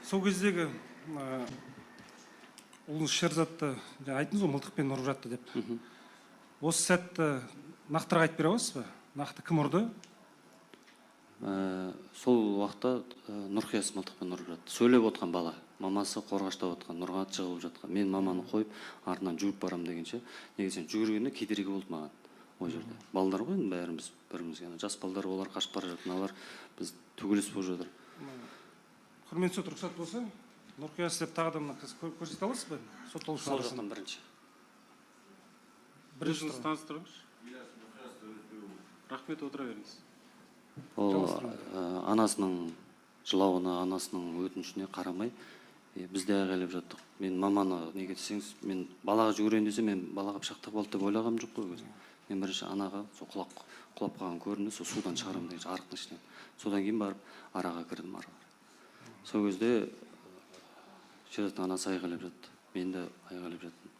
Сол кездегі ұлыңыз Шерзатты жаңа айттыңыз ғой, мылтықпен ұрып жатты деп. Осы сәтті нақтырақ айтып бере аласыз ба? Нақты кім ұрды? Сол уақытта Нұрқияс мылтықпен ұрып жатты. Сөйлеп отқан бала, мамасы қорғаштап отқан, Нұрғанат жығылып жатқан. Мен маманы қойып, артынан жүгіріп барамын дегенше, неге десең, жүгіргенде кедергі болды маған ол жерде. Балдар ғой енді, бәріміз бірімізге, ана жас балдар, олар қашып бара жатыр, мыналар біз төбелес болып жатыр. Құрметті сот, рұқсат болса, Нұрқияс деп тағы да мына көрсете аласыз ба сотталушы Сол арасында? жақтан бірінші. Бірінші Өзіңізді тұрған. таныстырыңызшы. Рахмет, отыра беріңіз. Ол Жалғастырыңыз. Анасының жылауына, анасының өтінішіне қарамай, біз де айғайлап жаттық. Мен маманы, неге десеңіз, мен балаға жүгірейін десем, мен балаға пышақтап алды деп ойлағаным жоқ қой ол кезде. Мен бірінші анаға сол құлап қалған көрінді, сол судан шығарамын деген, арықтың ішінен. Содан кейін барып араға кірдім ары қарай. Сол кезде Шерзаттың анасы айғайлап жатты, мен де айғайлап жаттым.